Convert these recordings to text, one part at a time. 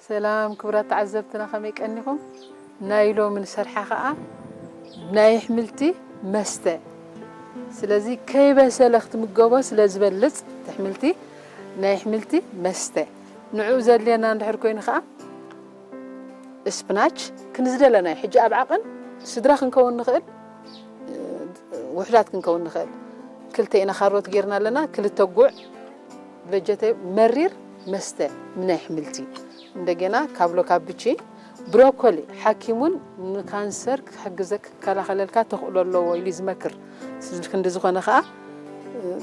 ሰላም ክቡራት ተዓዘብትና፣ ከመይ ቀኒኹም? ናይ ሎሚ ንሰርሓ ኸኣ ናይ ኣሕምልቲ መስተ። ስለዚ ከይበሰለ ክትምገቦ ስለ ዝበልጽ፣ እቲ ኣሕምልቲ ናይ ኣሕምልቲ መስተ። ንዕኡ ዘድልየና እንድሕር ኮይኑ ኸኣ ስፕናች ክንዝደለናዮ። ሕጂ ኣብ ዓቕን ስድራ ክንከውን ንኽእል፣ ውሑዳት ክንከውን ንኽእል። ክልተ ኢና ካሮት ጌርና ኣለና፣ ክልተ ጉዕ ቨጀቴ መሪር መስተ ምናይ ኣሕምልቲ። እንደገና ካብሎ ካብቺ፣ ብሮኮሊ ሓኪም እውን ንካንሰር ክሕግዘ ክከላኸለልካ ተኽእሎ ኣለዎ ኢሉ እዩ ዝመክር። ስለ ክንዲ ዝኾነ ኸኣ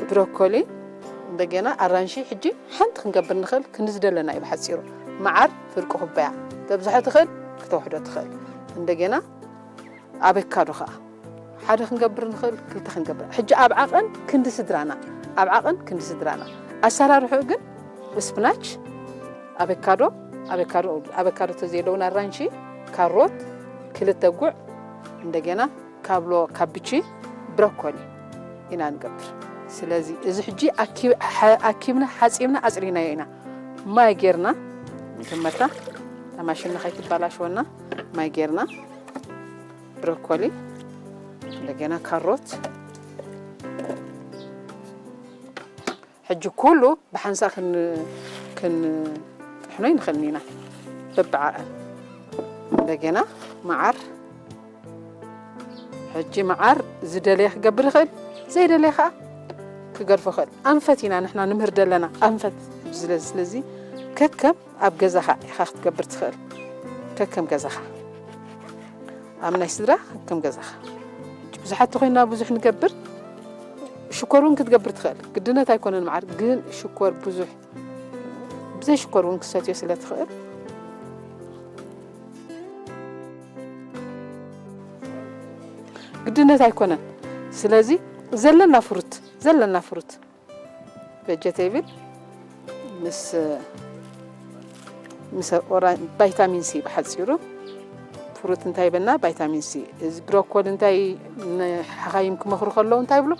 ብሮኮሊ እንደገና ኣራንሺ ሕጂ ሓንቲ ክንገብር ንኽእል ክንዝደለና እዩ ብሓጺሩ። መዓር ፍርቂ ኩባያ ተብዝሖ ትኽእል፣ ክተውሕዶ ትኽእል። እንደገና ኣበካዶ ኸኣ ሓደ ክንገብር ንኽእል፣ ክልተ ክንገብር። ሕጂ ኣብ ዓቐን ክንዲ ስድራና፣ ኣብ ዓቐን ክንዲ ስድራና። ኣሰራርሑ ግን ስፕናች፣ ኣበካዶ፣ ኣበካዶ፣ ኣበካዶ ተዘየለውን ኣራንሺ፣ ካሮት፣ ክልተ ጉዕ፣ እንደገና ካብሎ ካብቺ፣ ብሮኮሊ ኢና ንገብር። ስለዚ እዚ ሕጂ ኣኪ-፣ ሓ-፣ ኣኪብና፣ ሓጺብና፣ ኣጽሪናዮ ኢና። ማይ ጌርና፣ መጀመርታ ተማሽና ከይትበላሸወና ማይ ጌርና፣ ብሮኮሊ፣ እንደገና ካሮት። ሕጂ ኩሉ ብሓንሳ ክን-፣ ክንጥሕኖ ይንኽእል ኢና። በብዓቐን። እንደገና መዓር። ሕጂ መዓር ዝደለየ ክገብር ይኽእል፣ ዘይደለየ ኸኣ ክገድፎ ይኽእል። ኣንፈት ኢና ንሕና ንምህር ደለና፣ ኣንፈት። ስለ-፣ ስለዚ ከከም ኣብ ገዛኻ ኢኻ ክትገብር ትኽእል። ከከም ገዛኻ። ኣብ ናይ ስድራ ከከም ገዛኻ። ብዙሓት ተኾይና ብዙሕ ንገብር። ሽኮር እውን ክትገብር ትኽእል። ግድነት ኣይኮነን መዓር፣ ግን ሽኮር ብዙሕ፣ ብዘይ ሽኮር እውን ክሰትዮ ስለ ትኽእል። ግድነት ኣይኮነን። ስለዚ ዘለና ፍሩት፣ ዘለና ፍሩት ቨጀቴብል ምስ፣ ምስ ኦራ-፣ ቫይታሚን ሲ ብሓጺሩ። ፍሩት እንታይ ይበና? ቫይታሚን ሲ። እዚ ብሮኮሊ እንታይ ንሓኻይም ክመኽሩ ከለዉ እንታይ ይብሉ?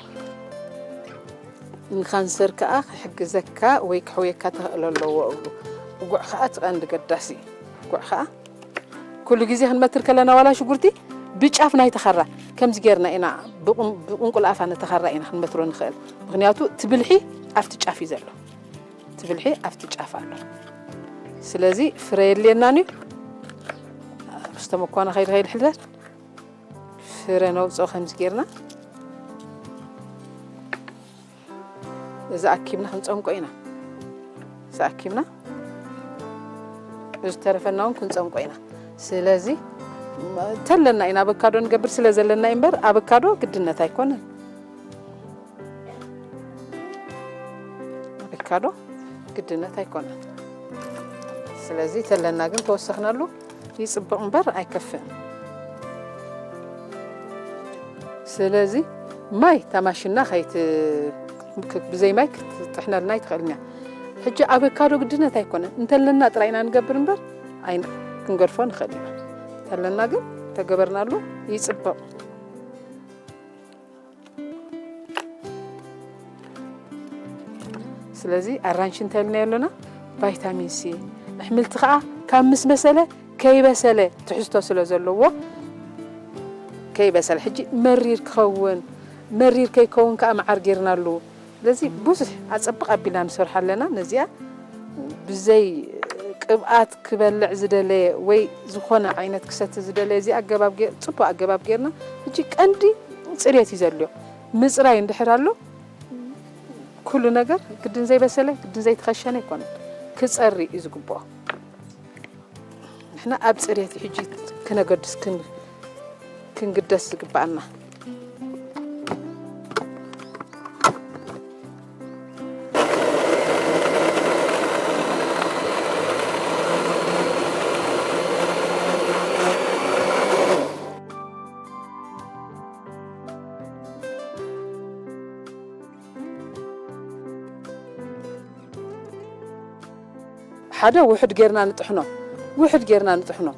ንካንሰር ከኣ ክሕግዘካ ወይ ክሕውየካ ተኽእሎ ኣለዎ እብሉ። ጉዕ ከኣ እቲ ቀንዲ ገዳሲ። ጉዕ ከኣ ኩሉ ግዜ ክንመትር ከለና ዋላ ሽጉርቲ ብጫፍ ናይ ተኻራ ከምዚ ጌርና ኢና ብቁን-፣ ብቁንቁል ኣፋ ነተኻራ ኢና ክንመትሮ ንኽእል። ምኽንያቱ እቲ ብልሒ ኣብቲ ጫፍ እዩ ዘሎ። እቲ ብልሒ ኣብቲ ጫፍ ኣሎ። ስለዚ ፍረ የድልየናን እዩ። ምስቶም እኳ ንኸይድ ኸይድ ሕልበት ፍረ ነውፅኦ ከምዚ ጌርና። እዚ ኣኪብና ክንፀምቆ ኢና። እዚ ኣኪብና፣ እዚ ተረፈና እውን ክንፀምቆ ኢና። ስለዚ ተለና ኢና ኣበካዶ ንገብር ስለ ዘለና እዩ እምበር ኣበካዶ ግድነት ኣይኮነን። ኣበካዶ ግድነት ኣይኮነን። ስለዚ ተለና ግን ተወሰኽናሉ ይጽብቕ እምበር ኣይከፍእን። ስለዚ ማይ ታማሽና ከይት-፣ ክ-፣ ብዘይ ማይ ክትጥሕነልና ኣይትኽእልን እያ። ሕጂ ኣበካዶ ግድነት ኣይኮነን። እንተለና ጥራይ ኢና ንገብር እምበር ኣይን-፣ ክንገድፎ ንኽእል ኢና። እንተለና ግን ተገበርናሉ ይጽብቕ። ስለዚ ኣራንሺ እንታይ ኢልናዮ ኣለና? ቫይታሚን ሲ። ኣሕምልቲ ኸኣ ካብ ምስ በሰለ ከይበሰለ ትሕዝቶ ስለ ዘለዎ፣ ከይበሰለ ሕጂ መሪር ክኸውን፣ መሪር ከይከውን ከኣ መዓር ጌርናሉ። ስለዚ ብዙሕ ኣጸብቕ ኣቢልና ንሰርሓ ኣለና። ነዚኣ ብዘይ ቅብኣት ክበልዕ ዝደለየ ወይ ዝኾነ ዓይነት ክሰቲ ዝደለየ እዚ ኣገባብ ጌ-፣ ጽቡቕ ኣገባብ ጌርና። ሕጂ ቀንዲ ጽሬት እዩ ዘድልዮ። ምጽራይ እንድሕር ኣሎ፣ ኩሉ ነገር ግድን ዘይበሰለ፣ ግድን ዘይተኸሸነ ኣይኮነን። ክጸሪ እዩ ዝግብኦ። ንሕና ኣብ ጽሬት እዩ ሕጂ ክነገድስ ክን-፣ ክንግደስ ዝግብኣና። ሓደ ውሑድ ጌርና ንጥሕኖ፣ ውሑድ ጌርና ንጥሕኖ።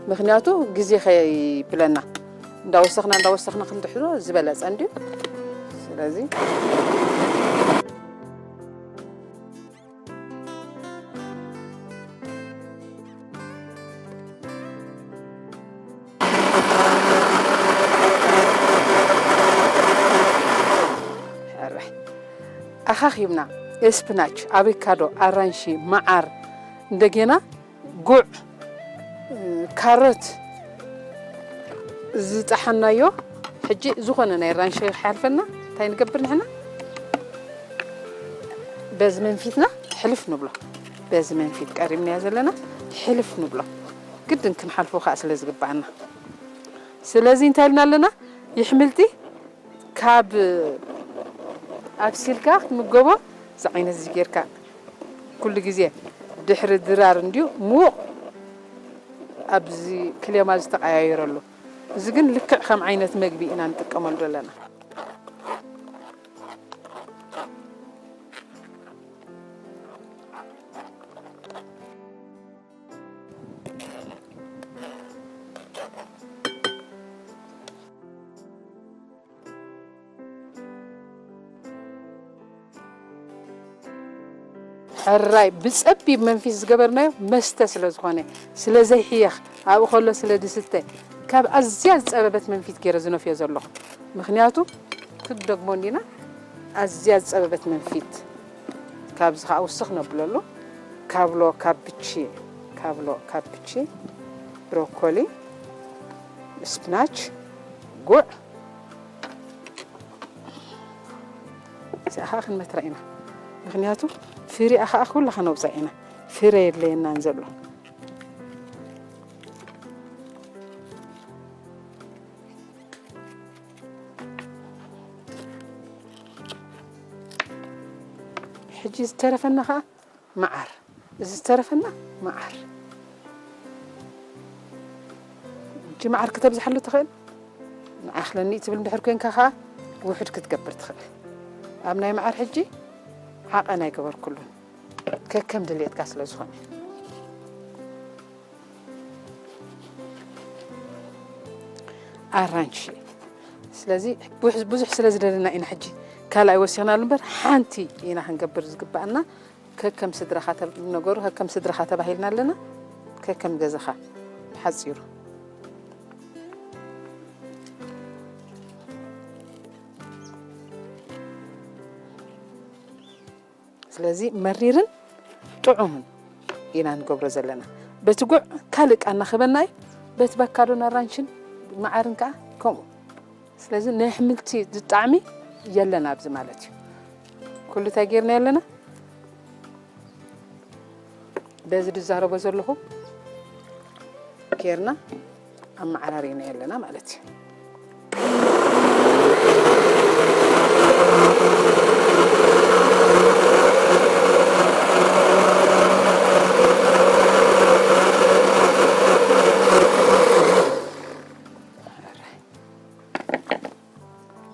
ምኽንያቱ ግዜ ከይብለና። እንዳወሰኽና፣ እንዳወሰኽና ክንጥሕኖ ዝበለጸ እንድዩ። ስለዚ ኣኻኺብና፣ ስፕናች፣ ኣቮካዶ፣ ኣራንሺ፣ መዓር፣ እንደገና ጉዕ፣ ካሮት ዝጠሓናዮ። ሕጂ ዝኾነ ናይ ኣራንሺ ክሓልፈና እንታይ ንገብር ንሕና? በዚ መንፊትና ሕልፍ ንብሎ። በዚ መንፊት ቀሪብናዮ ዘለና ሕልፍ ንብሎ። ግድን ክንሓልፎ ከዓ ስለ ዝግባኣና። ስለዚ እንታይ ኢልና ኣለና? ይሕምልቲ ካብ ኣብሲልካ ክትምገቦ እዚ ዓይነት እዚ ጌርካ ኩሉ ግዜ ድሕሪ ድራር እንድዩ ምዉቕ ኣብዚ ክሌማ ዝተቐያየረሉ። እዚ ግን ልክዕ ከም ዓይነት መግቢ ኢና ንጥቀመሉ ዘለና። ሕራይ ብጸቢብ መንፊት ዝገበርናዮ መስተ ስለ ዝኾነ፣ ስለ ዘይሕየኽ፣ ኣብኡ ከሎ ስለ ዝስተ፣ ካብ ኣዝያ ዝጸበበት መንፊት ገይረ ዝነፍዮ ዘለኹ። ምኽንያቱ፣ ክትደግሞ እንዲና፣ ኣዝያ ዝጸበበት መንፊት። ካብዚ ኸኣ ውስኽ ነብለሉ። ካብሎ፣ ካብቺ፣ ካብሎ፣ ካብቺ፣ ብሮኮሊ፣ ስፕናች፣ ጉዕ፣ እዚኣ ኸዓ ክንመትራ ኢና። ምኽንያቱ ፍሪኣ ኸዓ ኩላ ኸነውፅኣ ኢና። ፍረ የድለየናን ዘሎ። ሕጂ ዝተረፈና ኸዓ መዓር። እዚ ዝተረፈና መዓር። ሕጂ መዓር ክተብዝሓሉ ትኽእል። ንዓኽለኒ ትብል እንድሕር ኮይንካ ኸዓ ውሑድ ክትገብር ትኽእል። ኣብ ናይ መዓር ሕጂ ዓቐን ኣይገበርኩሉን። ከከም ድልየትካ ስለ ዝኾነ። ኣራንሺ። ስለዚ ብዙሕ፣ ብዙሕ ስለ ዝደለና ኢና ሕጂ ካልኣይ ወሲኽናሉ እምበር ሓንቲ ኢና ክንገብር ዝግባኣና። ከከም ስድራኻ ተብ-፣ ነገሩ ከከም ስድራኻ ተባሂልና ኣለና። ከከም ገዛኻ ብሓጺሩ። ስለዚ መሪርን ጥዑምን ኢና ንገብሮ ዘለና። በቲ ጉዕ ካልእ ቃና ክበና እዩ። በቲ ባካዶን ኣራንሽን መዓርን ከኣ ከምኡ። ስለዚ ናይ ኣሕምልቲ ዝጣዕሚ የለን ኣብዚ ማለት እዩ። ኩሉ እንታይ ጌርና ኣለና? በዚ ዝዛረቦ ዘለኹ ጌርና ኣመዓራሪና ኣለና ማለት እዩ።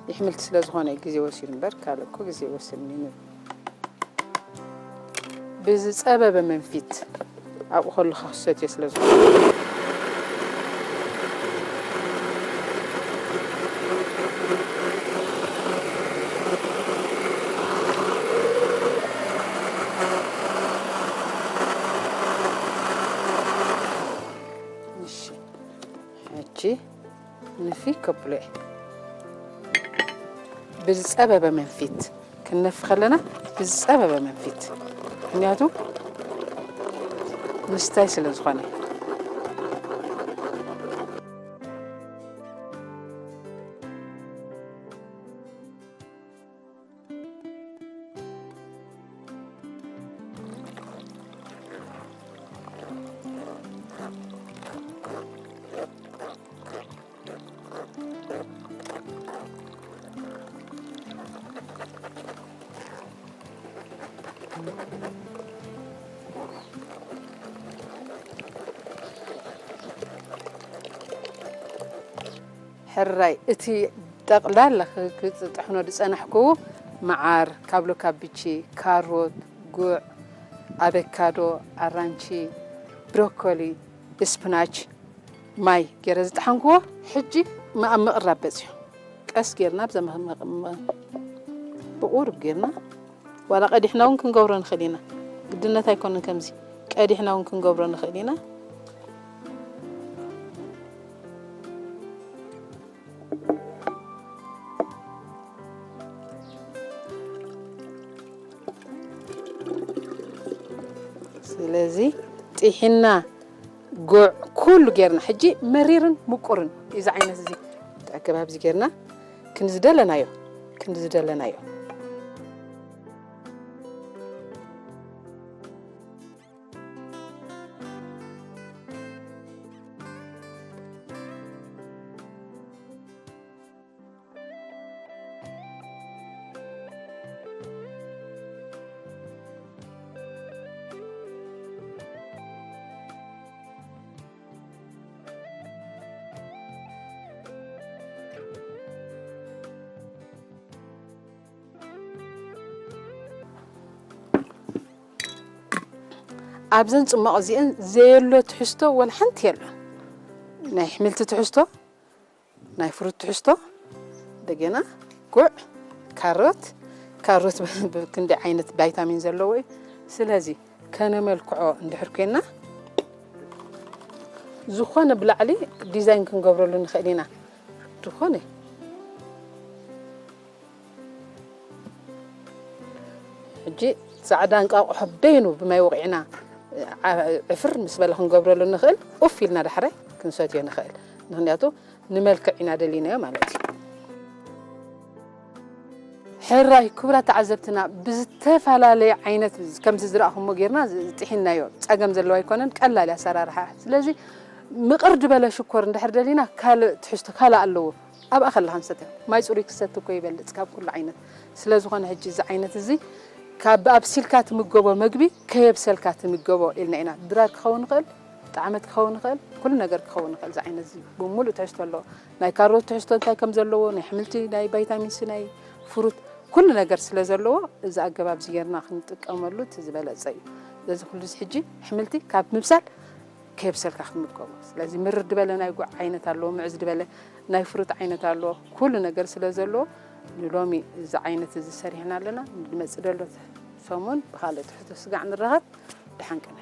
ይሕምልቲ ስለ ዝኾነ እዩ ግዜ ወሲዱ እምበር፣ ካልእ እኮ ግዜ ይወስድን እዩ። ብዝጸበበ መንፊት ኣብኡ ከለኻ ክሰትዮ ስለ ዝኾነ። እሺ፣ ሕጂ ንፊ ከብሎ እየ። ብዝጸበበ መንፊት ክንነፊ ከለና፣ ብዝጸበበ መንፊት፣ ምኽንያቱ ምስታይ ስለ ዝኾነ። ሕራይ፣ እቲ ጠቕላላ ክ-፣ ክጥሕኖ ዝጸናሕኩ መዓር፣ ካብሎ ካቢቺ፣ ካሮት፣ ጉዕ፣ ኣቨካዶ፣ ኣራንቺ፣ ብሮኮሊ፣ ስፕናች፣ ማይ ገይረ ዝጠሓንክዎ፣ ሕጂ ማ-፣ ኣብ ምቕራብ በጺሑ። ቀስ ጌርና ብዘ-፣ መ-፣ መ-፣ መ-፣ ብቑሩብ ጌርና፣ ዋላ ቀዲሕና እውን ክንገብሮ ንኽእል ኢና። ግድነት ኣይኮነን ከምዚ። ቀዲሕና እውን ክንገብሮ ንኽእል ኢና። ስለዚ ጢሒና፣ ጉዕ፣ ኩሉ ጌርና፣ ሕጂ መሪርን ምቁርን እዚ ዓይነት እዚ ኣገባብ እዚ ጌርና ክንዝደለናዮ ክንዝደለናዮ። ኣብዘን ጽማቕ እዚአን ዘየሎ ትሕዝቶ ወላ ሓንቲ የለን። ናይ ኣሕምልቲ ትሕዝቶ፣ ናይ ፍሩት ትሕዝቶ፣ እንደገና ጉዕ፣ ካሮት፣ ካሮት ብ-፣ ብ-፣ ክንደይ ዓይነት ቫይታሚን ዘለዎ እዩ። ስለዚ ከነመልክዖ እንድሕር ኮይና፣ ዝኾነ ብላዕሊ ዲዛይን ክንገብረሉ ንኽእል ኢና። ዝኾነ ሕጂ ጻዕዳ እንቃቑሖ በይኑ ብማይ ወቒዕና፣ ዓ-፣ ዕፍር ምስ በለ ክንገብረሉ ንኽእል፣ ኡፍ ኢልና ዳሕራይ ክንሰትዮ ንኽእል። ምኽንያቱ ንመልክዕ ኢና ደሊናዮ ማለት እዩ። ሕራይ ክቡራት ተዓዘብትና፣ ብዝተፈላለየ ዓይነት ከምዚ ዝረኣኹሞ ጌርና ዝ-፣ ጥሒንናዮ። ጸገም ዘለዎ ኣይኮነን፣ ቀላል እዩ ኣሰራርሓ። ስለዚ ምቕር ዝበለ ሽኮር እንድሕር ደሊና ካልእ ትሕዝቶ ካልእ ኣለዎ። ኣብኣ ከለኻ ንሰትዮ። ማይ ጽሩይ ክሰቲ እኮ ይበልጽ ካብ ኩሉ ዓይነት። ስለ ዝኾነ ሕጂ እዚ ዓይነት እዚ ካብ ኣብሲልካ ትምገቦ መግቢ ከየብሰልካ ትምገቦ ኢልና ኢና። ድራር ክኸውን ይኽእል፣ ጣዕመት ክኸውን ይኽእል፣ ኩሉ ነገር ክኸውን ይኽእል። እዚ ዓይነት እዚ ብምሉእ ትሕዝቶ ኣለዎ። ናይ ካሮት ትሕዝቶ እንታይ ከም ዘለዎ፣ ናይ ኣሕምልቲ፣ ናይ ቫይታሚን ሲ፣ ናይ ፍሩት፣ ኩሉ ነገር ስለ ዘለዎ፣ እዚ ኣገባብ እዚ ጌርና ክንጥቀመሉ እቲ ዝበለጸ እዩ። ስለዚ ኩሉ እዚ ሕጂ ኣሕምልቲ ካብ ምብሳል ከየብሰልካ ክትምገቦ። ስለዚ ምርር ዝበለ ናይ ጉዕ ዓይነት ኣለዎ፣ ምዕዝ ዝበለ ናይ ፍሩት ዓይነት ኣለዎ። ኩሉ ነገር ስለ ዘለዎ፣ ንሎሚ እዚ ዓይነት እዚ ሰሪሕና ኣለና። ንመጽእ ደሎ ሰሙን ብኻልእ ትሕዝቶ ስጋዕ ንራኸብ። ደሓን ቅነ።